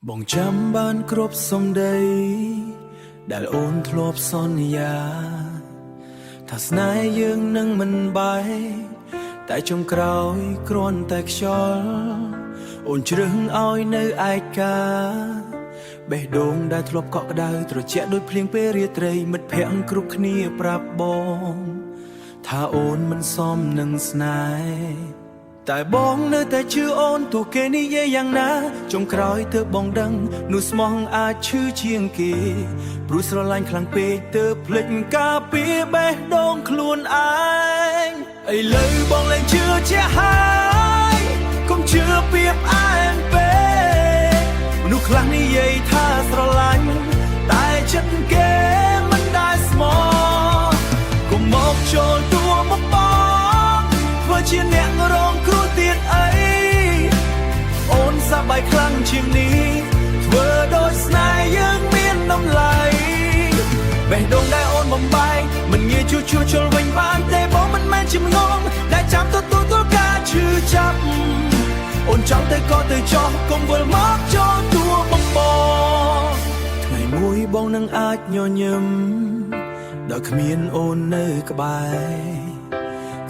បងចាំបានគ្រប់សម្ដីដែលអូនធ្លាប់សន្យាថាស្នេហ៍យើងនឹងមិនបែកតែចុងក្រោយគ្រាន់តែខ្យល់អូនជ្រើសឲ្យនៅឯកាបេះដូងដែលធ្លាប់កក់ក្ដៅត្រជាក់ដូចភ្លៀងពេលរាត្រីមិត្តភក្តិគ្រប់គ្នាប្រាប់បងថាអូនមិនសមនឹងស្នេហ៍ តែបងនៅតែជឿអូនទោះគេនិយាយយ៉ាងណាចុងក្រោយទើបបងដឹងនោះស្មោះអាចឈឺជាងគេព្រោះស្រឡាញ់ខ្លាំងពេកទើបភ្លេចការពារបេះដូងខ្លួនឯងឥឡូវបងលែងជឿជាក់ហើយកុំជឿពីផ្អែមពេកមនុស្សខ្លះនិយាយថាស្រឡាញ់តែចិត្តគេមិនដែលស្មោះកុំមកចូលតួមកបងធ្វើជាអ្នករងគ្រោះទៀតអី អូនសប្បាយខ្លាំងជាងនេះធ្វើដោយស្នេហ៍យើងមានតម្លៃបេះដូងដែលអូនបំបែកមិនងាយជួជួជុលវិញបានទេបងមិនមែនជាម្ងងដែលចាំទទួលទល់ការឈឺចាប់អូនចង់ទៅក៏ទៅចោះកុំវិលមកចូលតួបងបងថ្ងៃមួយបងនឹងអាចញញឹមដល់គ្មានអូននៅក្បែរ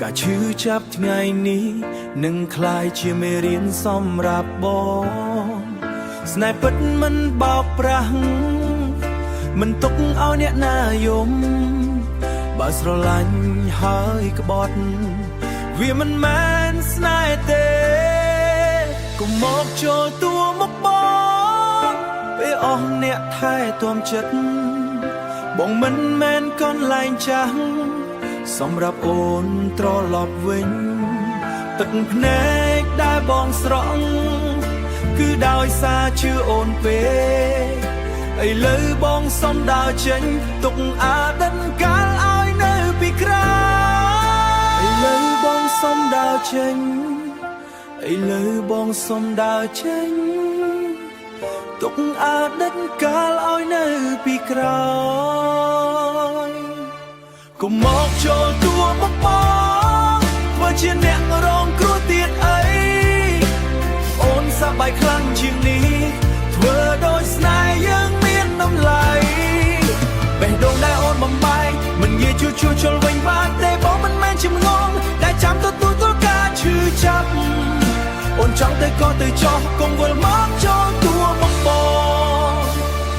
ការឈឺចាប់ថ្ងៃនេះនឹងក្លាយជាមេរៀនសម្រាប់បងស្នេហ៍ពិតមិនបោកប្រាស់មិនទុកឲ្យអ្នកណាយំបើស្រឡាញ់ហើយក្បត់វាមិនមែនស្នេហ៍ទេកុំមកចូលតួមកបងពេលអស់អ្នកថែទាំចិត្តបងមិនមែនកន្លែងចាស់ សម្រាប់អូនត្រឡប់វិញ ទឹកភ្នែកដែលបងស្រក់គឺដោយសារជឿអូនពេកឥឡូវបងសុំដើរចេញទុកអាដិនកាលឲ្យនៅពីក្រោយឥឡូវបងសុំដើរចេញឥឡូវបងសុំដើរចេញទុកអាដិនកាលឲ្យនៅពីក្រោយកុំមកចូលតួមកបងធ្វើជាអ្នករងគ្រោះទៀតអីអូនសប្បាយខ្លាំងជាងនេះធ្វើដោយស្នេហ៍យើងមានតម្លៃបេះដូងដែលអូនបំបែកមិនងាយជួជួជុលវិញបានទេបងមិនមែនជាម្ងងដែលចាំទទួលទល់ការឈឺចាប់អូនចង់ទៅក៏ទៅចោះកុំវិលមកចូលតួមកបង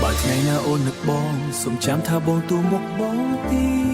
បើថ្ងៃណាអូននឹកបងសូមចាំថាបងទូមុខបងទី